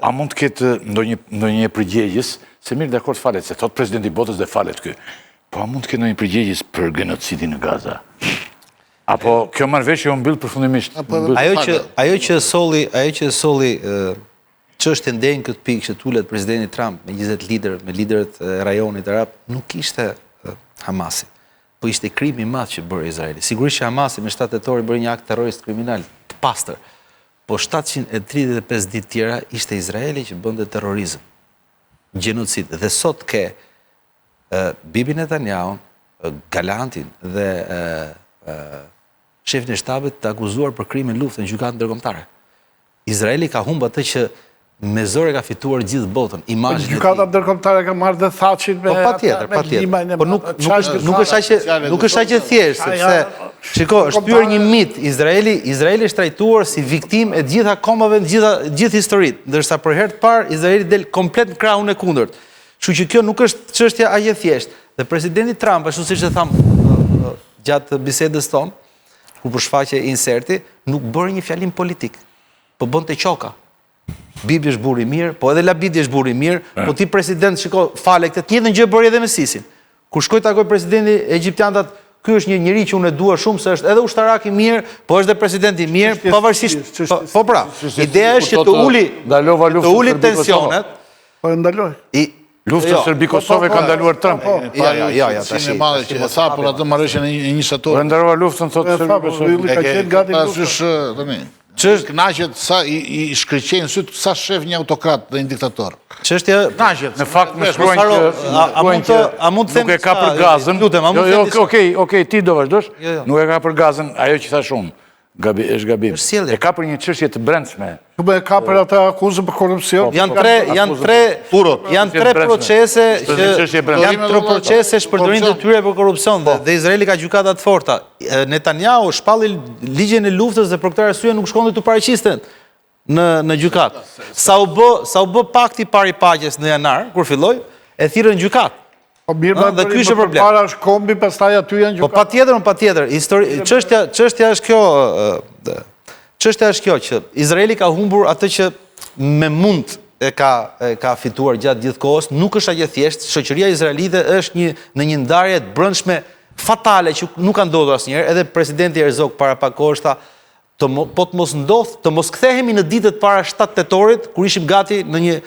A mund të ketë ndonjë ndonjë përgjegjës, se mirë dakord falet, se thotë presidenti i botës dhe falet ky. Po a mund të ketë ndonjë përgjegjës për genocidin në Gaza? Apo kjo marrëveshje u mbyll përfundimisht? Ajo që ajo që solli, ajo që solli çështjen deri në këtë pikë që të ulet presidenti Trump me 20 liderë, me liderët e rajonit arab, nuk ishte Hamasi. Po ishte krimi i madh që bëri Izraeli. Sigurisht që Hamasi me 7 tetor bëri një akt terrorist kriminal të pastër. Po 735 ditë tjera ishte Izraeli që bënte terrorizëm, gjenocid. Dhe sot ke Bibi Netanyahun, Galantin dhe shefin e shtabit të akuzuar për krime lufte në gjykatën ndërkombëtare. Izraeli ka humb atë që me zor e ka fituar gjithë botën, po imazhin e tij. Gjykata ndërkombëtare ka marrë dhe Thaçin me Po patjetër, patjetër. Po nuk nuk është nuk është aq nuk është aq e thjeshtë sepse shiko, është thyer një mit. Izraeli Izraeli është trajtuar si viktimë e të gjitha kombeve në gjitha gjithë historitë, ndërsa për herë të parë Izraeli del komplet në krahun e kundërt. Kështu që kjo nuk është çështja aq e thjeshtë. Dhe presidenti Trump, ashtu siç e thamë gjatë bisedës tonë, kur po shfaqej inserti, nuk bëri një fjalim politik, po bënte qoka. Bibi është burrë i mirë, po edhe Labidi është burrë i mirë, po ti president, shiko, fale këtë, të njëjtën gjë bëri edhe me Sisin. Kur shkoi takoi presidenti egjiptian tha, ky është një njeri që unë e dua shumë se është edhe ushtarak i mirë, po është dhe president i mirë, pavarësisht po, po pra, ideja është që të uli të uli tensionet. Po e ndaloi. I Luftën jo. Serbi-Kosovë po, ka ndaluar Trump. Po, jo, jo, jo, jo, tash. E madhe që e tha për atë marrëveshjen e një shtatorit. Po e ndalova luftën thotë Serbi-Kosovë. Ka qenë gati luftën. Tani. Ç'është kënaqet sa i, i shkëlqejnë sytë sa shef një autokrat dhe një diktator. Çështja kënaqet. Në fakt më shkruajnë që a, a mund të a mund të them nuk e ka për Gazën. Lutem, a mund të jo, jo, okej, okej, ti do vazhdosh. Jo, jo. Nuk e ka për Gazën, ajo që thashë unë. Gabi, është gabim. E ka për një çështje të brendshme. Po e ka për atë akuzën për korrupsion. Po, janë tre, janë tre, Purot. Janë tre procese që janë tre procese shpërdorim detyre për korrupsion dhe, dhe Izraeli ka gjykata të forta. Netanyahu shpalli ligjin e luftës dhe për këtë arsye nuk shkonte t'u paraqiste në në gjykatë. Sa u bë, sa u bë pakti i parë i paqes në janar, kur filloi, e thirrën në gjykatë. Po mirë, dhe ky ishte problem. Para është kombi, pastaj aty janë po, gjykatë. Po patjetër, po patjetër. Histori, çështja, çështja është kjo, çështja është kjo që Izraeli ka humbur atë që me mund e ka e ka fituar gjatë gjithë kohës, nuk është aq e thjeshtë. Shoqëria izraelite është një në një ndarje të brendshme fatale që nuk ka ndodhur asnjëherë. Edhe presidenti Herzog para pak kohësh tha, të mo, po të mos ndodh, të mos kthehemi në ditët para 7 tetorit kur ishim gati në një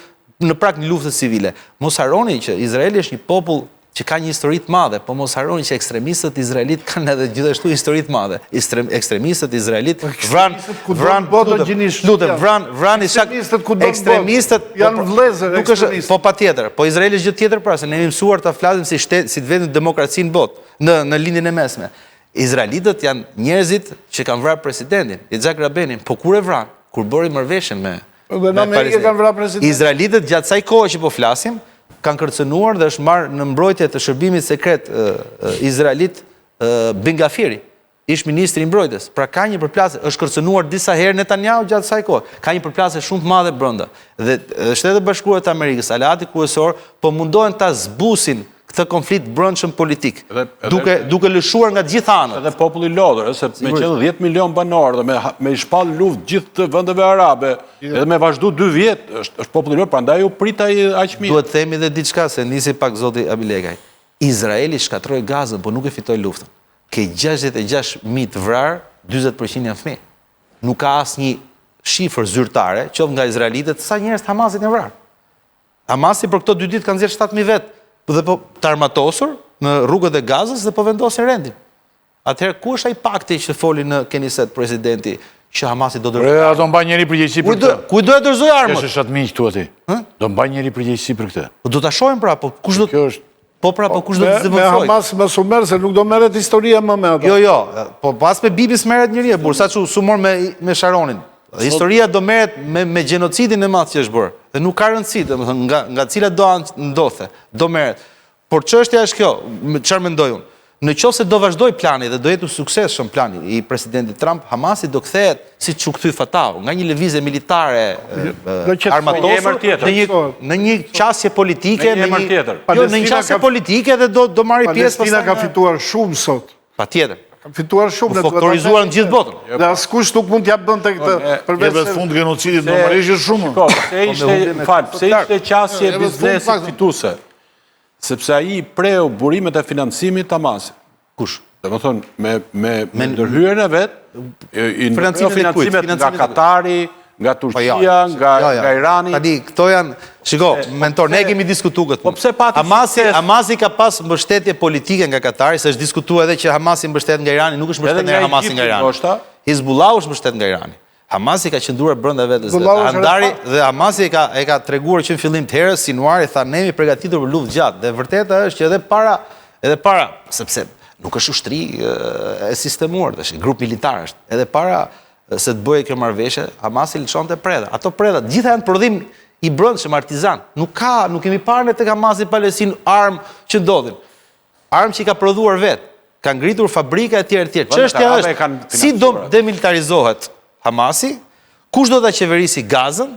në prag një lufte civile. Mos harroni që Izraeli është një popull që ka një histori të madhe, po mos harroni që ekstremistët izraelitë kanë edhe gjithashtu histori të madhe. Ekstremistët izraelitë po, vranë vranë lutem, lutem vranë vranë ekstremistët kudo ekstremistët po, janë vëllezër nuk është po patjetër, po Izraeli është gjë tjetër pra se ne jemi mësuar ta flasim si shtet si të vetmin demokraci në botë, në në Lindjen e Mesme. Izraelitët janë njerëzit që kanë vrarë presidentin, Itzhak Rabinin, po kur e vranë? Kur bëri marrëveshjen me Dhe në Amerikë kanë vrarë presidentin. Izraelitët gjatë kësaj kohe që po flasim, kanë kërcënuar dhe është marrë në mbrojtje të shërbimit sekret izraelit Ben Gafiri, ish ministri i mbrojtjes. Pra ka një përplasje, është kërcënuar disa herë Netanyahu gjatë kësaj kohe. Ka një përplasje shumë të madhe brenda. Dhe Shtetet e Bashkuara të Amerikës, aleati kryesor, po mundohen ta zbusin këtë konflikt brendshëm politik, duke duke lëshuar nga të gjitha anët. Edhe populli i lodhur, se me qenë 10 milion banorë dhe me me i shpall luftë gjithë të vendeve arabe, edhe me vazhdu 2 vjet, është është populli i lodhur, prandaj u prit ai aq mirë. Duhet të themi dhe diçka se nisi pak zoti Abilekaj. Izraeli shkatërroi Gazën, po nuk e fitoi luftën. Ke 66.000 të vrarë, 40% janë fëmijë. Nuk ka asnjë shifër zyrtare, qoftë nga izraelitët, sa njerëz të Hamasit janë vrarë. Hamasi për këto dy ditë ka nxjerrë 7000 vetë dhe po të armatosur në rrugët e Gazës dhe po vendosin rendin. Atëherë ku është ai pakti që foli në Knesset presidenti që Hamasi do dorëzojë? A do mbajë njeri përgjegjësi për këtë? Kujt do e dorëzojë armët? Është 7000 këtu aty. Do mbajë njeri përgjegjësi për këtë? Po do ta shohim pra, po kush do Kjo është Po pra, po kush do të zëvendësojë? Me Hamas mos u merr se nuk do merret historia më me ata. Jo, jo, po pas me Bibi s'merret njeri e burrë, sa çu s'u mor me me Sharonin. Historia do merret me me gjenocidin e madh që është bërë. Dhe nuk ka rëndësi, domethënë nga nga cila do anë ndodhte, do merret. Por çështja është kjo, çfarë mendoj unë? Në qoftë se do vazhdojë plani dhe do jetë i suksesshëm plani i presidentit Trump, Hamasi do kthehet siç u kthy Fatahu, nga një lëvizje militare armatosur në një në një qasje politike, në një tjetër. Jo, në një qasje politike dhe do do marrë pjesë pastaj. Palestina ka fituar shumë sot. Patjetër. Kanë fituar shumë. U faktorizuar në gjithë botën. Dhe askush nuk mund t'ja bënte këtë. Përveç se fund genocidit normalisht është shumë. Po, pse ishte, më fal, pse ishte qasje e biznesit fituese? Sepse ai preu burimet e financimit të Hamasit. Kush? Domethënë, me, me, me ndërhyrjen e vet, i ndërpreu financimet nga Katari, nga po Turqia, jo, nga, jo, jo. nga Irani. Tani, këto janë, shiko, po mentor, ne kemi diskutu këtë. Po pse pati Hamasi, Hamasi ka pas mbështetje politike nga Katari, se është diskutu edhe që Hamasi mbështet nga Irani, nuk është mbështet nga Hamasi nga Irani. Hizbullahu është mbështet nga Irani. Hamasi ka qëndruar brenda vetes vet. Andari dhe Hamasi e ka e ka treguar që në fillim të herës Sinuari tha ne jemi përgatitur për luftë gjatë dhe e vërteta është që edhe para edhe para sepse nuk është ushtri e sistemuar tash, grup militar është. Edhe para se të bëhej kjo marrëveshje, Hamasi lëshonte predha. Ato predha të gjitha janë prodhim i brendshëm artizan. Nuk ka, nuk kemi parë ne tek Hamasi Palestinë armë që ndodhin. Armë që i ka prodhuar vetë, ka ngritur fabrika etj etj. Çështja është si do demilitarizohet Hamasi, kush do ta qeverisi Gazën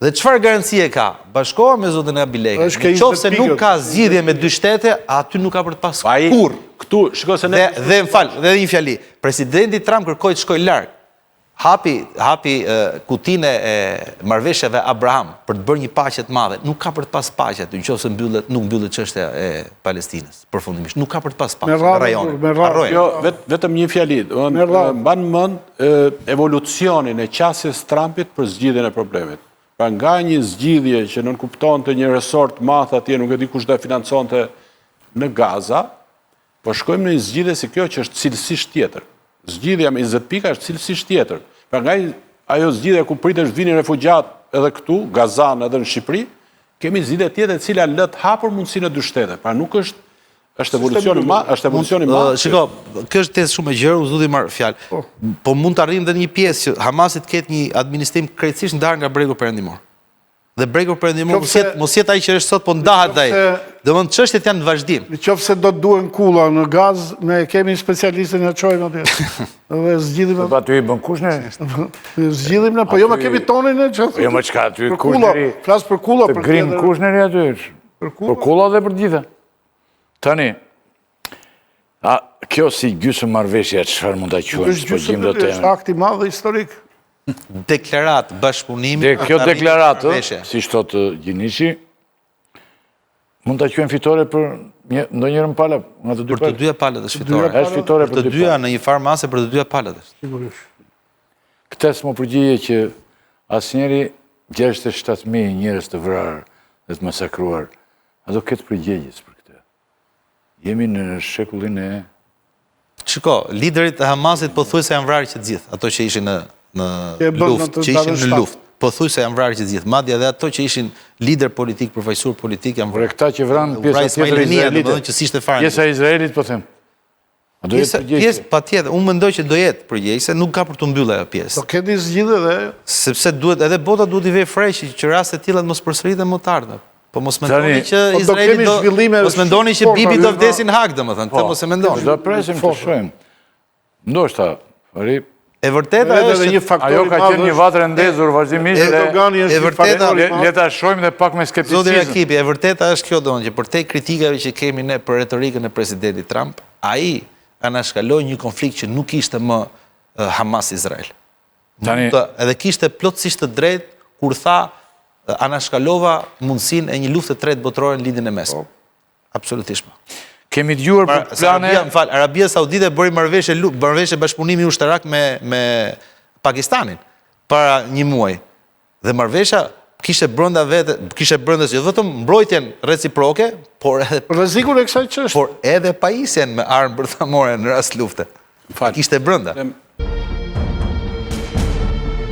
dhe çfarë garancie ka? Bashkohem me zotin Abilekaj. Në qoftë se nuk ka zgjidhje me dy shtete, aty nuk ka për të pas kurrë. Këtu, shiko se ne dhe, dhe më fal, dhe një fjali. Presidenti Trump kërkoi të shkojë larg. Hapi, hapi kutinë e marrëveshjeve Abraham për të bërë një paqe të madhe. Nuk ka për të pas paqe aty, në qoftë se mbyllet, nuk mbyllet çështja e Palestinës, përfundimisht. Nuk ka për të pas paqe në rajon. Jo, vetëm një fjali. Mban mend evolucionin e qasjes Trumpit për zgjidhjen e problemit. Pra nga një zgjidhje që nënkuptonte një resort të madh atje, nuk e di kush do e financonte në Gaza, Po shkojmë në një zgjidhje si kjo që është cilësisht tjetër. Zgjidhja me 20 pika është cilësisht tjetër. Pra nga ajo zgjidhja ku pritesh vinin refugjatë edhe këtu, Gazan edhe në Shqipëri, kemi zgjidhje tjetër e cila lë të hapur mundësinë e dy shteteve. Pra nuk është është evolucioni ma, është evolucioni ma. Shiko, kjo është tezë shumë e gjerë, unë s'du t'i marr fjalë. Po. po mund të arrijmë dhe në një pjesë që Hamasi të ketë një administrim krejtësisht ndarë nga bregu perëndimor. Dhe bregu perëndimor mos jetë mos jetë ai që është sot, po ndahet ai. Domethënë çështjet janë në vazhdim. Në qoftë se do të duhen kulla në Gazë, ne kemi specialistin e çojmë atje. Dhe zgjidhim. Po aty i bën Kushneri? Zgjidhim ne, po jo më kemi tonin ne çfarë? Jo më çka aty Kushneri. Flas për kulla për grim Kushneri aty. Për kulla. Për kulla dhe për të gjitha. Tani A kjo si gjysmë marrëveshje, çfarë mund ta quajmë? Është gjysmë marrëveshje, është akt i madh historik. Deklaratë bashkëpunimi. Dhe kjo deklaratë, siç thotë Gjinishi, mund ta quajmë fitore për një ndonjërën palë nga të dy palët. Për të dyja palët është fitore. Është fitore për të dyja në një farë mase për të dyja palët është. Sigurisht. Këtë s'më përgjigje që asnjëri 67.000 njerëz të vrarë dhe të masakruar, a do ketë përgjegjës për këtë? Jemi në shekullin e... Shiko, liderët e Hamasit pothuajse janë vrarë që të gjithë, ato që ishin në në luftë, që ishin në luftë, pothuajse janë vrarë që të gjithë. Madje edhe ato që ishin lider politik, përfaqësues politik janë vrarë. Këta që vranë pjesa tjetër e Izraelit, që s'ishte fare. Pjesa e Izraelit po them. A do jetë përgjegjëse? Pjesë, patjetër, unë mendoj që do jetë përgjegjëse, nuk ka për t'u mbyllë ajo pjesë. Do ketë një zgjidhje dhe... Sepse duhet, edhe bota duhet t'i vejë fre që, që raste të tilla të mos përsëriten më të ardhmen. Po mos mendoni që po Izraeli do... Mos mendoni që Bibi do vdesi në Hagë, domethënë, këtë po, mos e mendoni. Do presim të shohim. Ndoshta, Fari, E vërteta është një faktor Ajo ka qenë një vatër e ndezur vazhdimisht dhe Erdogani është e vërteta le ta shohim dhe pak me skepticizëm. Zoti Rakipi, e vërteta është kjo domethënë që përtej kritikave që kemi ne për retorikën e presidentit Trump, ai anashkaloi një konflikt që nuk ishte më Hamas-Izrael. Tani edhe kishte plotësisht të drejtë kur tha anashkalova mundësinë e një lufte të tretë botërore në Lindjen e Mesme. Po. Absolutisht po. Kemi dëgjuar për plane... Arabia, më fal, Arabia Saudite bëri marrëveshje marrëveshje bashkëpunimi ushtarak me me Pakistanin para një muaji. Dhe marrëveshja kishte brenda vetë, kishte brenda jo vetëm mbrojtjen reciproke, por edhe rrezikun e kësaj çështje. Por edhe pajisjen me armë bërthamore në rast lufte. Fal. Kishte brenda.